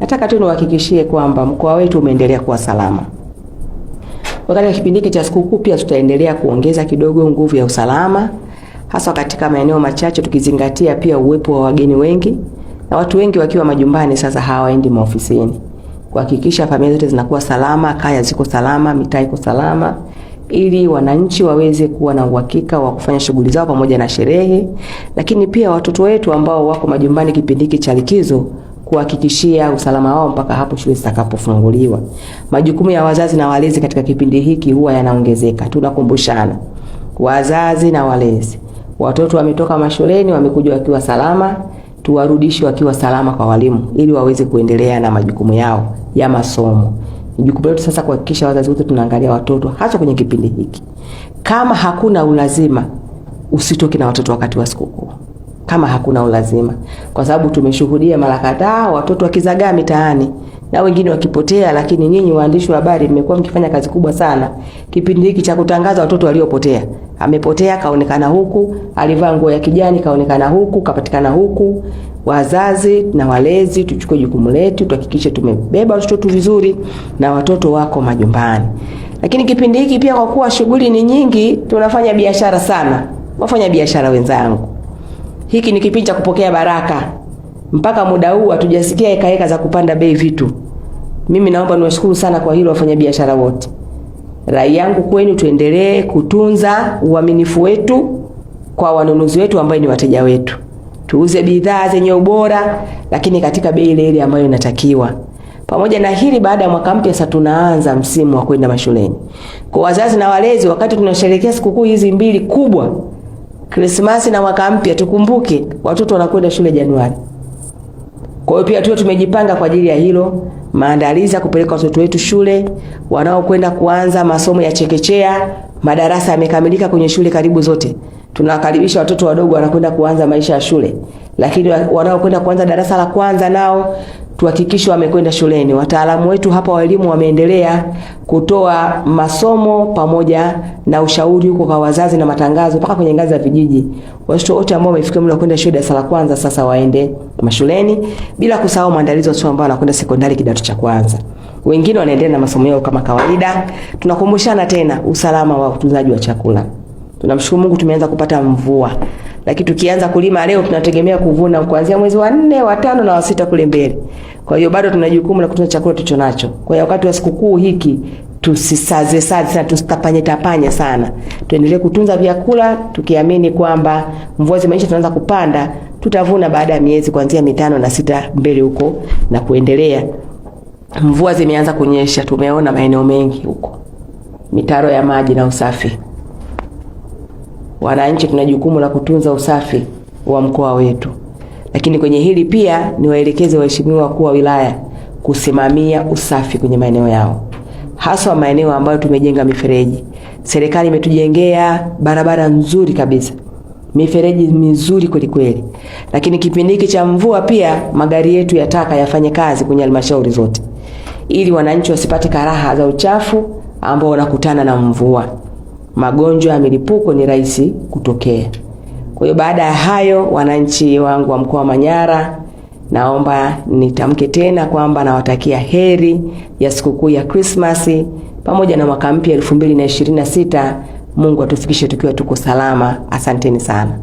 Nataka tu niwahakikishie kwamba mkoa wetu umeendelea kuwa salama. Wakati wa kipindi hiki cha sikukuu pia tutaendelea kuongeza kidogo nguvu ya usalama hasa katika maeneo machache, tukizingatia pia uwepo wa wageni wengi na watu wengi wakiwa majumbani sasa hawaendi maofisini, kuhakikisha familia zote zinakuwa salama, kaya ziko salama, mitaa iko salama, ili wananchi waweze kuwa na uhakika wa kufanya shughuli zao pamoja na sherehe, lakini pia watoto wetu ambao wako majumbani kipindi hiki cha likizo kuhakikishia usalama wao mpaka hapo shule zitakapofunguliwa. Majukumu ya wazazi na walezi katika kipindi hiki huwa yanaongezeka. Tunakumbushana wazazi na walezi, watoto wametoka mashuleni, wamekuja wakiwa salama, tuwarudishe wakiwa salama kwa walimu, ili waweze kuendelea na majukumu yao ya masomo. Ni jukumu letu sasa kuhakikisha wazazi wote tunaangalia watoto hasa kwenye kipindi hiki. Kama hakuna ulazima, usitoke na watoto wakati wa sikukuu kama hakuna ulazima, kwa sababu tumeshuhudia mara kadhaa watoto wakizagaa mitaani na wengine wakipotea. Lakini nyinyi waandishi wa habari mmekuwa mkifanya kazi kubwa sana kipindi hiki cha kutangaza watoto waliopotea. Amepotea kaonekana huku, alivaa nguo ya kijani kaonekana huku, kapatikana huku. Wazazi na walezi tuchukue jukumu letu, tuhakikishe tumebeba watoto vizuri na watoto wako majumbani. Lakini kipindi hiki pia, kwa kuwa shughuli ni nyingi, tunafanya biashara sana. Wafanya biashara wenzangu, hiki ni kipindi cha kupokea baraka. Mpaka muda huu hatujasikia heka heka za kupanda bei vitu. Mimi naomba niwashukuru sana kwa hilo wafanyabiashara wote. Rai yangu kwenu, tuendelee kutunza uaminifu wetu kwa wanunuzi wetu ambao ni wateja wetu. Tuuze bidhaa zenye ubora, lakini katika bei ile ile ambayo inatakiwa. Pamoja na hili, baada ya mwaka mpya sasa tunaanza msimu wa kwenda mashuleni. Kwa wazazi na walezi, wakati tunasherehekea sikukuu hizi mbili kubwa, Krismasi na mwaka mpya, tukumbuke watoto wanakwenda shule Januari. Kwa hiyo pia tuwe tumejipanga kwa ajili ya hilo, maandalizi ya kupeleka watoto wetu shule, wanaokwenda kuanza masomo ya chekechea, madarasa yamekamilika kwenye shule karibu zote. Tunawakaribisha watoto wadogo wanakwenda kuanza maisha ya shule, lakini wanaokwenda kuanza darasa la kwanza nao tuhakikishe wamekwenda shuleni. Wataalamu wetu hapa wa elimu wameendelea kutoa masomo pamoja na ushauri huko kwa wazazi na matangazo mpaka kwenye ngazi za vijiji. Watoto wote ambao wamefikia umri wa kwenda shule darasa la kwanza sasa waende mashuleni, bila kusahau maandalizi watoto ambao wanakwenda sekondari kidato cha kwanza. Wengine wanaendelea na masomo yao kama kawaida. Tunakumbushana tena usalama wa utunzaji wa chakula. Tunamshukuru Mungu tumeanza kupata mvua. Lakini tukianza kulima leo tunategemea kuvuna kuanzia mwezi wa 4, wa 5 na wa 6 kule mbele. Kwa hiyo bado tuna jukumu la kutunza chakula tulicho nacho. Kwa hiyo wakati wa sikukuu hiki tusisaze sana, tusitapanye tapanye sana. Tuendelee kutunza vyakula tukiamini kwamba mvua zimeisha, tunaanza kupanda, tutavuna baada ya miezi kuanzia 5 na 6 mbele huko na kuendelea. Mvua zimeanza kunyesha, tumeona maeneo mengi huko. Mitaro ya maji na usafi. Wananchi tuna jukumu la kutunza usafi wa mkoa wetu. Lakini kwenye hili pia niwaelekeze waheshimiwa wakuu wa wilaya kusimamia usafi kwenye maeneo yao, hasa maeneo ambayo tumejenga mifereji. Serikali imetujengea barabara nzuri kabisa, mifereji mizuri kweli kweli. Lakini kipindi hiki cha mvua pia magari yetu ya taka yafanye kazi kwenye halmashauri zote, ili wananchi wasipate karaha za uchafu ambao wanakutana na mvua. Magonjwa ya milipuko ni rahisi kutokea. Kwa hiyo baada ya hayo, wananchi wangu wa mkoa wa Manyara, naomba nitamke tena kwamba nawatakia heri ya sikukuu ya Krismasi pamoja na mwaka mpya 2026. Mungu atufikishe tukiwa tuko salama. Asanteni sana.